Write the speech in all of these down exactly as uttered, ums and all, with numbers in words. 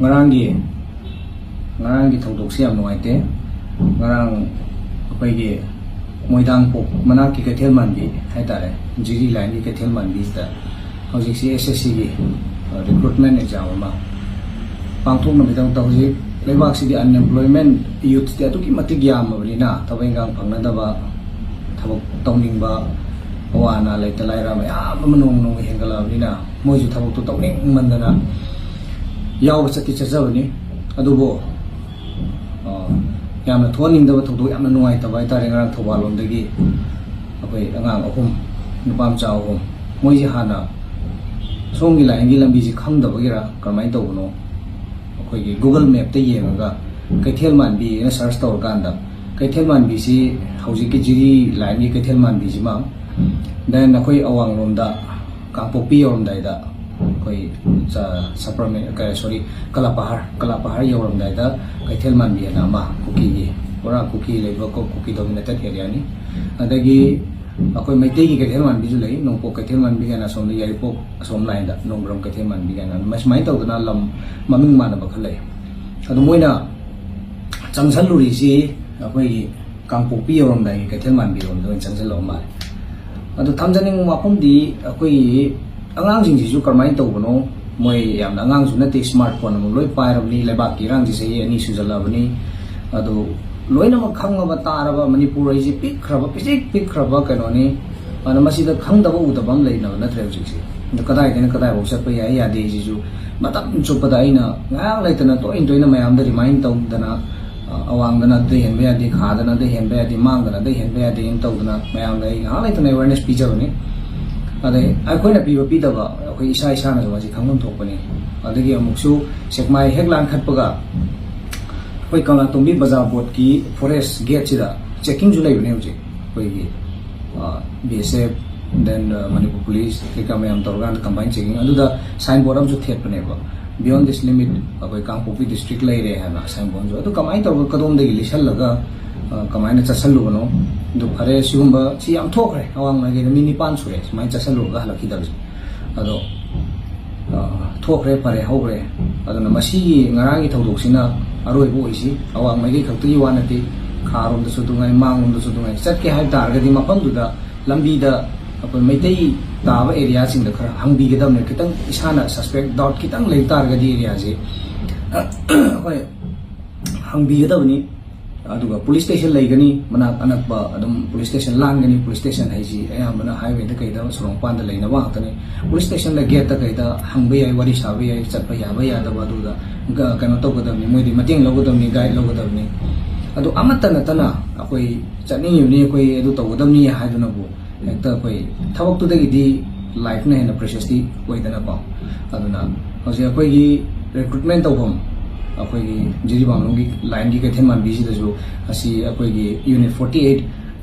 ꯉꯔꯥꯡꯒꯤ ꯉꯔꯥꯡꯒꯤ ꯊꯧꯗꯣꯛꯁꯤ ꯌꯥꯝ ꯅꯨꯡꯉꯥꯏꯇꯦ꯫ ꯉꯔꯥꯡ ꯑꯩꯈꯣꯏꯒꯤ ꯃꯣꯏꯗꯥꯡꯄꯣꯛ ꯃꯅꯥꯛꯀꯤ ꯀꯩꯊꯦꯜ ꯃꯥꯟꯕꯤ ꯍꯥꯏꯇꯥꯔꯦ, ꯖꯤꯔꯤ ꯂꯥꯏꯟꯒꯤ ꯀꯩꯊꯦꯜ ꯃꯥꯟꯕꯤꯁꯤꯗ ꯍꯧꯖꯤꯛꯁꯤ ꯑꯦꯁ ꯑꯦꯁ ꯁꯤꯒꯤ ꯔꯤꯀ꯭ꯔꯨꯠꯃꯦꯟ ꯑꯦꯛꯖꯥꯝ ꯑꯃ ꯄꯥꯡꯊꯣꯛꯅꯕꯒꯤꯗꯃꯛꯇ, ꯍꯧꯖꯤꯛ ꯂꯩꯕꯥꯛꯁꯤꯗꯤ ꯑꯟꯑꯦꯝꯄ꯭ꯂꯣꯏꯃꯦꯟ ꯌꯨꯠꯁꯇꯤ ꯑꯗꯨꯛꯀꯤ ꯃꯇꯤꯛ ꯌꯥꯝꯃꯕꯅꯤꯅ, ꯊꯕꯛ ꯏꯟꯈꯥꯡ ꯐꯪꯅꯗꯕ, ꯊꯕꯛ ꯇꯧꯅꯤꯡꯕ, ꯑꯋꯥ ꯑꯅꯥ ꯂꯩꯇ ꯂꯥꯏꯔ ꯃꯌꯥꯝ ꯑꯃ ꯅꯣꯡꯃ ꯅꯣꯡꯃ ꯍꯦꯟꯒꯠꯂꯛꯑꯕꯅꯤꯅ, ꯃꯣꯏꯁꯨ ꯊꯕꯛꯇꯨ ꯇꯧꯅꯤꯡꯃꯟꯗꯅ ꯌꯥꯎꯕ ꯆꯠꯇꯤ ꯆꯠꯆꯕꯅꯤ꯫ ꯑꯗꯨꯕꯨ ꯑ, ꯌꯥꯝꯅ ꯊꯣꯛꯍꯟꯅꯤꯡꯗꯕ ꯊꯧꯗꯣꯛ, ꯌꯥꯝꯅ ꯅꯨꯡꯉꯥꯏꯇꯕ ꯍꯥꯏꯇꯥꯔꯦ꯫ ꯉꯔꯥꯡ ꯊꯧꯕꯥꯜ ꯂꯣꯝꯗꯒꯤ ꯑꯩꯈꯣꯏ ꯑꯉꯥꯡ ꯑꯍꯨꯝ, ꯅꯨꯄꯥ ꯃꯆꯥ ꯑꯍꯨꯝ, ꯃꯣꯏꯁꯦ ꯍꯥꯟꯅ ꯁꯣꯝꯒꯤ ꯂꯥꯏꯟꯒꯤ ꯂꯝꯕꯤꯁꯦ ꯈꯪꯗꯕꯒꯤꯔ ꯀꯔꯝꯍꯥꯏꯅ ꯇꯧꯕꯅꯣ, ꯑꯩꯈꯣꯏꯒꯤ ꯒꯨꯒꯜ ꯃꯦꯞꯇ ꯌꯦꯡꯉꯒ ꯀꯩꯊꯦꯜ ꯃꯥꯟꯕꯤꯅ ꯁꯔꯁ ꯇꯧꯔꯀꯥꯟꯗ ꯀꯩꯊꯦꯜ ꯃꯥꯟꯕꯤꯁꯤ ꯍꯧꯖꯤꯛꯀꯤ ꯖꯤꯔꯤ ꯂꯥꯏꯟꯒꯤ ꯀꯩꯊꯦꯜ ꯃꯥꯟꯕꯤꯁꯤꯃ, then ꯑꯩꯈꯣꯏ ꯑꯋꯥꯡꯂꯣꯝꯗ ꯀꯥꯡꯄꯣꯛꯄꯤ ꯌꯧꯔꯝꯗꯥꯏꯗ ꯑꯩꯈꯣꯏ ꯆ-, ꯁꯄꯔꯃꯦ-, ꯀ-, sorry, ꯀꯂꯥꯄꯍꯥꯔ, ꯀꯂꯥꯄꯍꯥꯔ ꯌꯧꯔꯝꯗꯥꯏꯗ ꯀꯩꯊꯦꯜ ꯃꯥꯟꯕꯤ ꯑꯅ ꯑꯃ, ꯀꯨꯀꯤꯒꯤ, ꯄꯨꯔꯥ ꯀꯨꯀꯤ ꯂꯩꯕ ꯀꯣ-, ꯀꯨꯀꯤ ꯗꯣꯃꯤꯅꯦꯇꯦꯠ ꯑꯦꯔꯤꯌꯥꯅꯤ꯫ ꯑꯗꯒꯤ ꯑꯩꯈꯣꯏ ꯃꯩꯇꯩꯒꯤ ꯀꯩꯊꯦꯜ ꯃꯥꯟꯕꯤꯁꯨ ꯂꯩ, ꯅꯣꯡꯄꯣꯛ ꯀꯩꯊꯦꯜ ꯃꯥꯟꯕꯤ ꯀꯥꯏꯅ ꯑꯁꯣꯝꯗ ꯌꯥꯏꯔꯤꯄꯣꯛ ꯑꯁꯣꯝ ꯂꯥꯏꯟꯗ, ꯅꯣꯡꯕ꯭ꯔꯣꯝ ꯀꯩꯊꯦꯜ ꯃꯥꯟꯕꯤ ꯀꯥꯏꯅ, ꯃ-, ꯁꯨꯃꯥꯏꯅ ꯇꯧꯗꯅ ꯂꯝ ꯃꯃꯤꯡ ꯃꯥꯟꯅꯕ ꯈꯔ ꯂꯩ꯫ ꯑꯗꯣ ꯃꯣꯏꯅ ꯆꯪꯁꯜꯂꯨꯔꯤꯁꯤ ꯑꯩꯈꯣꯏꯒꯤ ꯀꯥꯡꯄꯣꯛꯄꯤ ꯌꯧꯔꯝꯗꯥꯏꯒꯤ ꯀꯩꯊꯦꯜ ꯃꯥꯟꯕꯤꯔꯣꯝꯗ ꯑꯣꯏꯅ ꯆꯪꯁꯤꯜꯂꯕ ꯃꯥꯜꯂꯦ꯫ ꯑꯗꯣ ꯊꯝꯖꯅꯤꯡꯕ ꯋꯥꯐꯝꯗꯤ, ꯑꯩꯈꯣꯏꯒꯤ ꯑꯉꯥꯡꯁꯤꯡꯁꯤꯁꯨ ꯀꯔꯝꯍꯥꯏꯅ ꯇꯧꯕꯅꯣ, ꯃꯣꯏ ꯌꯥꯝꯅ ꯑꯉꯥꯡꯁꯨ ꯅꯠꯇꯦ, ꯁ꯭ꯃꯥꯔꯠ ꯐꯣꯟ ꯑꯃ ꯂꯣꯏ ꯄꯥꯏꯔꯕꯅꯤ, ꯂꯩꯕꯥꯛꯀꯤ ꯏꯔꯥꯡꯁꯤ ꯆꯍꯤ ꯑꯅꯤ ꯁꯨꯖꯜꯂꯛꯑꯕꯅꯤ꯫ ꯑꯗꯣ ꯂꯣꯏꯅꯃꯛ ꯈꯪꯉꯕ ꯇꯥꯔꯕ ꯃꯅꯤꯄꯨꯔ ꯍꯥꯏꯁꯤ ꯄꯤꯛꯈ꯭ꯔꯕ, ꯄꯤꯛꯁꯤꯛ ꯄꯤꯛꯈ꯭ꯔꯕ ꯀꯩꯅꯣꯅꯤ꯫ ꯑꯗꯨꯅ ꯃꯁꯤꯗ ꯈꯪꯗꯕ ꯎꯗꯕ ꯑꯃ ꯂꯩꯅꯕ ꯅꯠꯇ꯭ꯔꯦ ꯍꯧꯖꯤꯛꯁꯦ꯫ ꯑꯗꯣ ꯀꯗꯥꯏꯗꯩꯅ ꯀꯗꯥꯏꯐꯥꯎ ꯆꯠꯄ ꯌꯥꯏ ꯌꯥꯗꯦ ꯁꯤꯁꯨ ꯃꯇꯝ ꯆꯨꯞꯄꯗ ꯑꯩꯅ ꯉꯥꯏꯍꯥꯛ ꯂꯩꯇꯅ ꯇꯣꯏꯅ ꯇꯣꯏꯅ ꯃꯌꯥꯝꯗ ꯔꯤꯃꯥꯏꯟ ꯇꯧꯗꯅ, ꯑ, ꯑꯋꯥꯡꯗꯅ ꯑꯗꯨ ꯍꯦꯟꯕ ꯌꯥꯗꯦ, ꯈꯥꯗꯅ ꯑꯗꯨ ꯍꯦꯟꯕ ꯌꯥꯗꯦ, ꯃꯥꯡꯗꯅ ꯑꯗꯨ ꯍꯦꯟꯕ ꯌꯥꯗꯦꯅ ꯇꯧꯗꯅ ꯃꯌꯥꯝꯗ ꯑꯩ ꯉꯥꯏꯍꯥꯛ ꯂꯩꯇꯅ ꯑꯦꯋꯦꯔꯅꯦꯁ ꯄꯤꯖꯕꯅꯤ꯫ ꯑꯗꯩ ꯑꯩꯈꯣꯏꯅ ꯄꯤꯕ ꯄꯤꯗꯕ ꯑꯩꯈꯣꯏ ꯏꯁꯥ ꯏꯁꯥꯅꯁꯨ ꯃꯁꯤ ꯈꯪꯐꯝ ꯊꯣꯛꯄꯅꯤ꯫ ꯑꯗꯒꯤ ꯑꯃꯨꯛꯁꯨ ꯁꯦꯛꯃꯥꯏ ꯍꯦꯛ ꯂꯥꯟꯈꯠꯄꯒ ꯑꯩꯈꯣꯏ ꯀꯪꯂꯥꯇꯣꯡꯕꯤ ꯕꯖꯥꯔ ꯕꯣꯔꯗꯀꯤ ꯐꯣꯔꯦꯁ ꯒꯦꯠꯁꯤꯗ ꯆꯦꯛꯀꯤꯡꯁꯨ ꯂꯩꯕꯅꯦ ꯍꯧꯖꯤꯛ꯫ ꯑꯩꯈꯣꯏꯒꯤ, ꯑ, ꯕꯤ ꯑꯦꯁ ꯑꯦꯐ, then, ꯑ, ꯃꯅꯤꯄꯨꯔ ꯄꯨꯂꯤꯁ ꯀꯩꯀꯥ ꯃꯌꯥꯝ ꯇꯧꯔꯀꯥꯟꯗ ꯀꯝꯕꯥꯏꯟ ꯆꯦꯛꯀꯤꯡ ꯑꯗꯨꯗ ꯁꯥꯏꯟ ꯕꯣꯔꯗ ꯑꯃꯁꯨ ꯊꯦꯠꯄꯅꯦꯕ, "Beyond this limit ꯑꯩꯈꯣꯏ ꯀꯥꯡꯄꯣꯛꯄꯤ ꯗꯤꯁꯇ꯭ꯔꯤꯛ ꯂꯩꯔꯦ" ꯍꯥꯏꯅ ꯁꯥꯏꯟ ꯕꯣꯔꯗ ꯑꯃꯁꯨ꯫ ꯑꯗꯨ ꯀꯃꯥꯏꯅ ꯇꯧꯔꯒ ꯀꯗꯣꯝꯗꯒꯤ ꯂꯤꯁꯜꯂꯒ, ꯑ, ꯀꯃꯥꯏꯅ ꯆꯠꯁꯜꯂꯨꯕꯅꯣ? ꯑꯗꯨ ꯐꯔꯦ, ꯁꯤꯒꯨꯝꯕ ꯁꯤ ꯌꯥꯝ ꯊꯣꯛꯈ꯭ꯔꯦ, ꯑꯋꯥꯡ ꯂꯥꯏꯒꯩꯗ ꯃꯤ ꯅꯤꯄꯥꯟ ꯁꯨꯔꯦ ꯁꯨꯃꯥꯏꯅ ꯆꯠꯁꯜꯂꯨꯔꯒ ꯍꯜꯂꯛꯈꯤꯗꯕꯁꯦ꯫ ꯑꯗꯣ, ꯑ, ꯊꯣꯛꯈ꯭ꯔꯦ, ꯐꯔꯦ, ꯍꯧꯈ꯭ꯔꯦ꯫ ꯑꯗꯨꯅ ꯃꯁꯤꯒꯤ ꯉꯔꯥꯡꯒꯤ ꯊꯧꯗꯣꯛꯁꯤꯅ ꯑꯔꯣꯏꯕ ꯑꯣꯏꯁꯤ꯫ ꯑꯋꯥꯡ ꯃꯥꯏꯀꯩ ꯈꯛꯇꯒꯤ ꯋꯥ ꯅꯠꯇꯦ, ꯈꯥꯔꯣꯝꯗꯁꯨ ꯑꯗꯨꯉꯥꯏ, ꯃꯥꯡꯂꯣꯝꯗꯁꯨ ꯑꯗꯨꯉꯥꯏ꯫ ꯆꯠꯀꯦ ꯍꯥꯏꯕ ꯇꯥꯔꯒꯗꯤ ꯃꯐꯝꯗꯨꯗ ꯂꯝꯕꯤꯗ ꯑꯩꯈꯣꯏ ꯃꯩꯇꯩ ꯇꯥꯕ ꯑꯦꯔꯤꯌꯥꯁꯤꯡꯗ ꯈꯔ ꯍꯪꯕꯤꯒꯗꯕꯅꯦ꯫ ꯈꯤꯇꯪ ꯏꯁꯥꯅ suspect, doubt ꯈꯤꯇꯪ ꯂꯩ ꯇꯥꯔꯒꯗꯤ ꯑꯦꯔꯤꯌꯥꯁꯦ ꯑꯩꯈꯣꯏ ꯍꯪꯕꯤꯒꯗꯕꯅꯤ꯫ ꯑꯗꯨꯒ ꯄꯨꯂꯤꯁ ꯁ꯭ꯇꯦꯁꯟ ꯂꯩꯒꯅꯤ, ꯃꯅꯥꯛ ꯑꯅꯛꯄ ꯑꯗꯨꯝ ꯄꯨꯂꯤꯁ ꯁ꯭ꯇꯦꯁꯟ ꯂꯥꯟꯒꯅꯤ꯫ ꯄꯨꯂꯤꯁ ꯁ꯭ꯇꯦꯁꯟ ꯍꯥꯏꯁꯤ ꯑꯌꯥꯝꯕꯅ ꯍꯥꯏꯋꯦꯗ ꯀꯩꯗ ꯁꯣꯔꯣꯛ ꯃꯄꯥꯟꯗ ꯂꯩꯅꯕ ꯉꯥꯛꯇꯅꯤ꯫ ꯄꯨꯂꯤꯁ ꯁ꯭ꯇꯦꯁꯟꯗ, ꯒꯦꯠꯇ ꯀꯩꯗ ꯍꯪꯕ ꯌꯥꯏ, ꯋꯥꯔꯤ ꯁꯥꯕ ꯌꯥꯏ, ꯆꯠꯄ ꯌꯥꯕ ꯌꯥꯗꯕ ꯑꯗꯨꯗ ꯒ-, ꯀꯩꯅꯣ ꯇꯧꯒꯗꯕꯅꯤ, ꯃꯣꯏꯗꯤ ꯃꯇꯦꯡ ꯂꯧꯒꯗꯕꯅꯤ, ꯒꯥꯏꯗ ꯂꯧꯒꯗꯕꯅꯤ꯫ ꯑꯗꯨ ꯑꯃꯠꯇ ꯅꯠꯇꯅ ꯑꯩꯈꯣꯏ ꯆꯠꯅꯤꯡꯉꯤꯕꯅꯤ, ꯑꯩꯈꯣꯏ ꯑꯗꯨ ꯇꯧꯒꯗꯕꯅꯤ ꯍꯥꯏꯗꯨꯅꯕꯨ ꯍꯦꯛꯇ ꯑꯩꯈꯣꯏ ꯊꯕꯛꯇꯨꯗꯒꯤꯗꯤ ꯂꯥꯏꯐꯅ ꯍꯦꯟꯅ ꯄ꯭ꯔꯦꯁꯤꯌꯁꯇꯤ ꯑꯣꯏꯗꯅꯀꯣ꯫ ꯑꯗꯨꯅ ꯍꯧꯖꯤꯛ ꯑꯩꯈꯣꯏꯒꯤ ꯔꯤꯀ꯭ꯔꯨꯠꯃꯦꯟ ꯇꯧꯐꯝ, ꯑꯩꯈꯣꯏꯒꯤ ꯖꯤꯔꯤꯕꯥꯝꯂꯣꯝꯒꯤ ꯂꯥꯏꯟꯒꯤ ꯀꯩꯊꯦꯜ ꯃꯥꯟꯕꯤꯁꯤꯗꯁꯨ ꯑꯁꯤ ꯑꯩꯈꯣꯏꯒꯤ unit forty eight,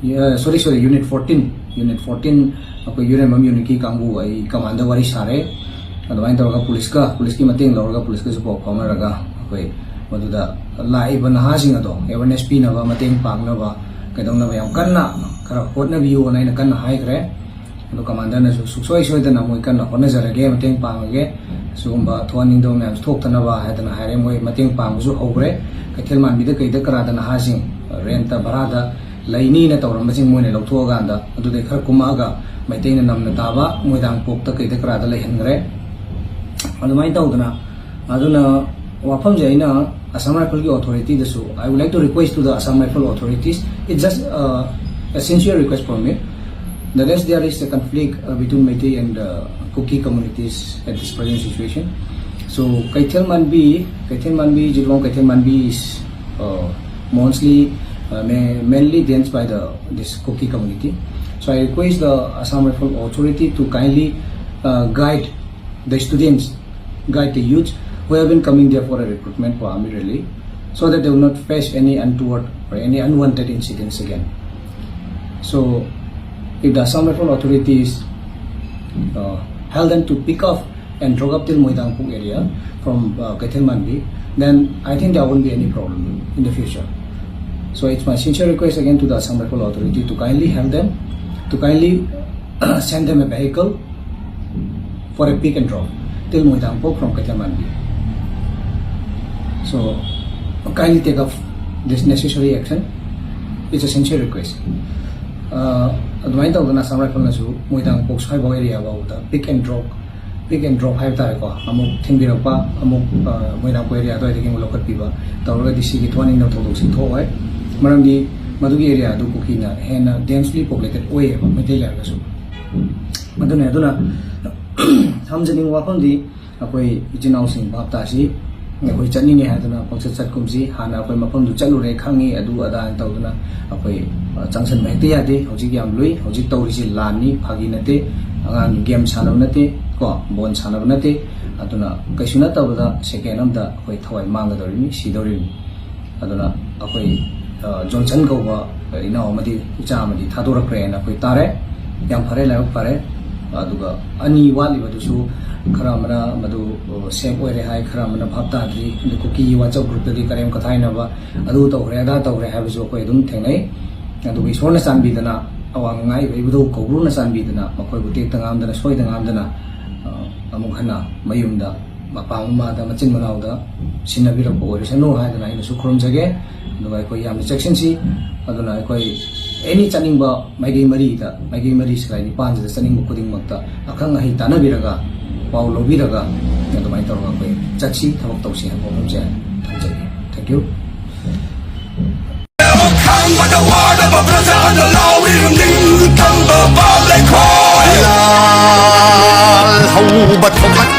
sorry, sorry, unit fourteen, unit fourteen, ꯑꯩꯈꯣꯏ ꯌꯨꯔꯦꯝꯕꯝ ꯌꯨꯅꯤꯠꯀꯤ ꯀꯥꯡꯕꯨ, ꯑꯩ ꯀꯃꯥꯟꯗ ꯋꯥꯔꯤ ꯁꯥꯔꯦ꯫ ꯑꯗꯨꯃꯥꯏꯅ ꯇꯧꯔꯒ ꯄꯨꯂꯤꯁꯀ, ꯄꯨꯂꯤꯁꯀꯤ ꯃꯇꯦꯡ ꯂꯧꯔꯒ ꯄꯨꯂꯤꯁꯀꯁꯨ ꯄꯥꯎ ꯐꯥꯎꯅꯔꯒ ꯑꯩꯈꯣꯏ ꯃꯗꯨꯗ ꯂꯥꯛꯏꯕ ꯅꯍꯥꯁꯤꯡ ꯑꯗꯣ ꯑꯦꯋꯦꯔꯅꯦꯁ ꯄꯤꯅꯕ, ꯃꯇꯦꯡ ꯄꯥꯡꯅꯕ, ꯀꯩꯗꯧꯅꯕ ꯌꯥꯝ ꯀꯟꯅ ꯈꯔ ꯍꯣꯠꯅꯕꯤꯌꯣꯅ ꯑꯩꯅ ꯀꯟꯅ ꯍꯥꯏꯈ꯭ꯔꯦ꯫ ꯑꯗꯣ ꯀꯃꯥꯟꯗꯔꯅꯁꯨ ꯁꯨꯡꯁꯣꯏ ꯁꯣꯏꯗꯅ ꯃꯣꯏ ꯀꯟꯅ ꯍꯣꯠꯅꯖꯔꯒꯦ, ꯃꯇꯦꯡ ꯄꯥꯡꯉꯒꯦ, ꯁꯤꯒꯨꯝꯕ ꯊꯣꯛꯍꯟꯅꯤꯡꯗꯕ ꯃꯌꯥꯝꯁꯨ ꯊꯣꯛꯇꯅꯕ ꯍꯥꯏꯗꯅ ꯍꯥꯏꯔꯦ꯫ ꯃꯣꯏ ꯃꯇꯦꯡ ꯄꯥꯡꯕꯁꯨ ꯍꯧꯈ꯭ꯔꯦ꯫ ꯀꯩꯊꯦꯜ ꯃꯥꯟꯕꯤꯗ ꯀꯩꯗ ꯀꯔꯥꯗ ꯅꯍꯥꯁꯤꯡ ꯔꯦꯟꯠꯇ, ꯚꯔꯥꯗ ꯂꯩꯅꯤꯅ ꯇꯧꯔꯝꯕꯁꯤꯡ ꯃꯣꯏꯅ ꯂꯧꯊꯣꯛꯑꯀꯥꯟꯗ ꯑꯗꯨꯗꯩ ꯈꯔ ꯀꯨꯝꯃꯛꯑꯒ ꯃꯩꯇꯩꯅ ꯅꯝꯅ ꯇꯥꯕ ꯃꯣꯏꯗꯥꯡꯄꯣꯛꯇ ꯀꯩꯗ ꯀꯔꯥꯗ ꯂꯩꯍꯟꯈ꯭ꯔꯦ꯫ ꯑꯗꯨꯃꯥꯏꯅ ꯇꯧꯗꯅ, ꯑꯗꯨꯅ ꯋꯥꯐꯝꯁꯦ ꯑꯩꯅ Assam Rifle ꯒꯤ authority ꯗꯁꯨ, I would like to request to the Assam Rifle authorities, it's just, uh, a sincere request from me, that as there is a conflict, uh, between Meitei and, uh, Kuki communities at this present situation. So Keithelmanbi, Keithelmanbi, Jiribam Keithelmanbi is, uh, mostly, uh, ma-, mainly dense by the, this Kuki community. So I request the Assam Rifle authority to kindly, uh, guide the students, guide the youths who have been coming there for a recruitment for army rally, so that they will not face any untoward or any unwanted incidents again. So, if the Assam Rifle authorities, uh, help them to pick off and drop up till Moidangpuk area from, uh, Keithelmanbi, then I think there won't be any problem in the future. So it's my sincere request again to the Assam Rifle authority to kindly help them, to kindly send them a vehicle for a pick and drop till Moidangpok from Keithelmanbi. So kindly take up this necessary action. It's a sincere request. ꯑꯗꯨꯃꯥꯏꯅ ꯇꯧꯗꯅ ꯑꯁꯥꯝ ꯔꯥꯏꯐꯜꯅꯁꯨ ꯃꯣꯏꯔꯥꯡ ꯄꯣꯛ ꯁ꯭ꯋꯥꯏꯐꯥꯎ area ꯐꯥꯎꯕꯗ pick and drop, pick and drop ꯍꯥꯏꯕ ꯇꯥꯔꯦꯀꯣ, ꯑꯃꯨꯛ ꯊꯤꯟꯕꯤꯔꯛꯄ, ꯑꯃꯨꯛ ꯃꯣꯏꯔꯥꯡ ꯄꯣꯛ ꯑꯦꯔꯤꯌꯥ ꯑꯗꯨꯋꯥꯏꯗꯒꯤ ꯑꯃꯨꯛ ꯂꯧꯈꯠꯄꯤꯕ ꯇꯧꯔꯒꯗꯤ ꯁꯤꯒꯤ ꯊꯣꯛꯍꯟꯅꯤꯡꯗꯕ ꯊꯧꯗꯣꯛꯁꯤ ꯊꯣꯛꯑꯣꯏ꯫ ꯃꯔꯝꯗꯤ ꯃꯗꯨꯒꯤ ꯑꯦꯔꯤꯌꯥꯗꯨ ꯀꯨꯀꯤꯅ ꯍꯦꯟꯅ densely populated ꯑꯣꯏꯌꯦꯕ, ꯃꯩꯇꯩ ꯂꯩꯔꯒꯁꯨ꯫ ꯑꯗꯨꯅ ꯑꯗꯨꯅ ꯊꯝꯖꯅꯤꯡꯕ ꯋꯥꯐꯝꯗꯤ, ꯑꯩꯈꯣꯏ ꯏꯆꯤꯟ ꯏꯅꯥꯎꯁꯤꯡ ꯚꯥꯞ ꯇꯥꯁꯤ꯫ ꯑꯩꯈꯣꯏ ꯆꯠꯅꯤꯡꯉꯦ ꯍꯥꯏꯗꯨꯅ ꯄꯪꯆꯠ ꯆꯠꯀꯨꯝꯁꯤ꯫ ꯍꯥꯟꯅ ꯑꯩꯈꯣꯏ ꯃꯐꯝꯗꯨ ꯆꯠꯂꯨꯔꯦ, ꯈꯪꯉꯤ, ꯑꯗꯨ ꯑꯗꯥꯅ ꯇꯧꯗꯨꯅ ꯑꯩꯈꯣꯏ ꯆꯪꯁꯤꯟꯕ ꯍꯦꯛꯇ ꯌꯥꯗꯦ꯫ ꯍꯧꯖꯤꯛ ꯌꯥꯝ ꯂꯨꯏ꯫ ꯍꯧꯖꯤꯛ ꯇꯧꯔꯤꯁꯤ ꯂꯥꯟꯅꯤ, ꯐꯥꯒꯤ ꯅꯠꯇꯦ꯫ ꯑꯉꯥꯡꯒꯤ ꯒꯦꯝ ꯁꯥꯟꯅꯕ ꯅꯠꯇꯦ, ꯀꯣ, ꯕꯣꯜ ꯁꯥꯟꯅꯕ ꯅꯠꯇꯦ꯫ ꯑꯗꯨꯅ ꯀꯩꯁꯨ ꯅꯠꯇꯕꯗ ꯁꯦꯀꯦꯟ ꯑꯃꯗ ꯑꯩꯈꯣꯏ ꯊꯋꯥꯏ ꯃꯥꯡꯒꯗꯧꯔꯤꯕꯅꯤ, ꯁꯤꯗꯧꯔꯤꯕꯅꯤ꯫ ꯑꯗꯨꯅ ꯑꯩꯈꯣꯏ ꯖꯣꯟꯁꯟ ꯀꯧꯕ ꯏꯅꯥꯎ ꯑꯃꯗꯤ ꯏꯆꯥ ꯑꯃꯗꯤ ꯊꯥꯗꯣꯔꯛꯈ꯭ꯔꯦꯅ ꯑꯩꯈꯣꯏ ꯇꯥꯔꯦ꯫ ꯌꯥꯝ ꯐꯔꯦ, ꯂꯥꯏꯕꯛ ꯐꯔꯦ꯫ ꯑꯗꯨꯒ ꯑꯅꯤ ꯋꯥꯠꯂꯤꯕꯗꯨꯁꯨ ꯈꯔ ꯑꯃꯅ ꯃꯗꯨ safe ꯑꯣꯏꯔꯦ ꯍꯥꯏ, ꯈꯔ ꯑꯃꯅ ꯚꯥꯞ ꯇꯥꯗ꯭ꯔꯤ꯫ ꯑꯗꯨ ꯀꯨꯀꯤꯒꯤ WhatsApp groupꯇꯗꯤ ꯀꯔꯦꯝ ꯀꯊꯥꯏꯅꯕ, ꯑꯗꯨ ꯇꯧꯈ꯭ꯔꯦ, ꯑꯗꯥ ꯇꯧꯈ꯭ꯔꯦ ꯍꯥꯏꯕꯁꯨ ꯑꯩꯈꯣꯏ ꯑꯗꯨꯝ ꯊꯦꯡꯅꯩ꯫ ꯑꯗꯨꯒ ꯏꯁꯣꯔꯅ ꯆꯥꯟꯕꯤꯗꯅ, ꯑꯋꯥꯡ ꯉꯥꯏꯕ ꯏꯕꯨꯙꯧ ꯀꯧꯕ꯭ꯔꯨꯅ ꯆꯥꯟꯕꯤꯗꯅ ꯃꯈꯣꯏꯕꯨ ꯇꯦꯛꯇ ꯉꯥꯝꯗꯅ, ꯁꯣꯏꯗ ꯉꯥꯝꯗꯅ, ꯑ, ꯑꯃꯨꯛ ꯍꯟꯅ ꯃꯌꯨꯝꯗ ꯃꯄꯥ ꯃꯃꯥꯗ, ꯃꯆꯤꯟ ꯃꯅꯥꯎꯗ ꯁꯤꯟꯅꯕꯤꯔꯛꯄ ꯑꯣꯏꯔꯁꯅꯨ ꯍꯥꯏꯗꯅ ꯑꯩꯅꯁꯨ ꯈꯨꯔꯨꯝꯖꯒꯦ꯫ ꯑꯗꯨꯒ ꯑꯩꯈꯣꯏ ꯌꯥꯝꯅ ꯆꯦꯛꯁꯤꯟꯁꯤ꯫ ꯑꯗꯨꯅ ꯑꯩꯈꯣꯏ ꯑꯦꯅꯤ ꯆꯠꯅꯤꯡꯕ ꯃꯥꯏꯀꯩ ꯃꯔꯤꯗ, ꯃꯥꯏꯀꯩ ꯃꯔꯤ ꯁꯂꯥꯏ ꯅꯤꯄꯥꯟꯁꯤꯗ ꯆꯠꯅꯤꯡꯕ ꯈꯨꯗꯤꯡꯃꯛꯇ ꯑꯈꯪ ꯑꯍꯩ ꯇꯥꯟꯅꯕꯤꯔꯒ, ꯄꯥꯎ ꯂꯧꯕꯤꯔꯒ, ꯑꯗꯨꯃꯥꯏꯅ ꯇꯧꯔꯒ ꯑꯩꯈꯣꯏ ꯆꯠꯁꯤ, ꯊꯕꯛ ꯇꯧꯁꯤ ꯍꯥꯏꯕ ꯋꯥꯐꯝꯁꯦ ꯊꯝꯖꯒꯦ꯫ Thank you. ꯈꯪꯕꯗ ꯋꯥꯗꯕ ꯄ꯭ꯔꯖꯥꯅ ꯂꯥꯎꯔꯤ ꯅꯤꯡꯇꯝꯕ ꯄꯥꯎ ꯂꯩꯈꯣꯏ꯫ ꯂꯥꯜ ꯍꯧꯕ ꯊꯣꯛꯂꯛ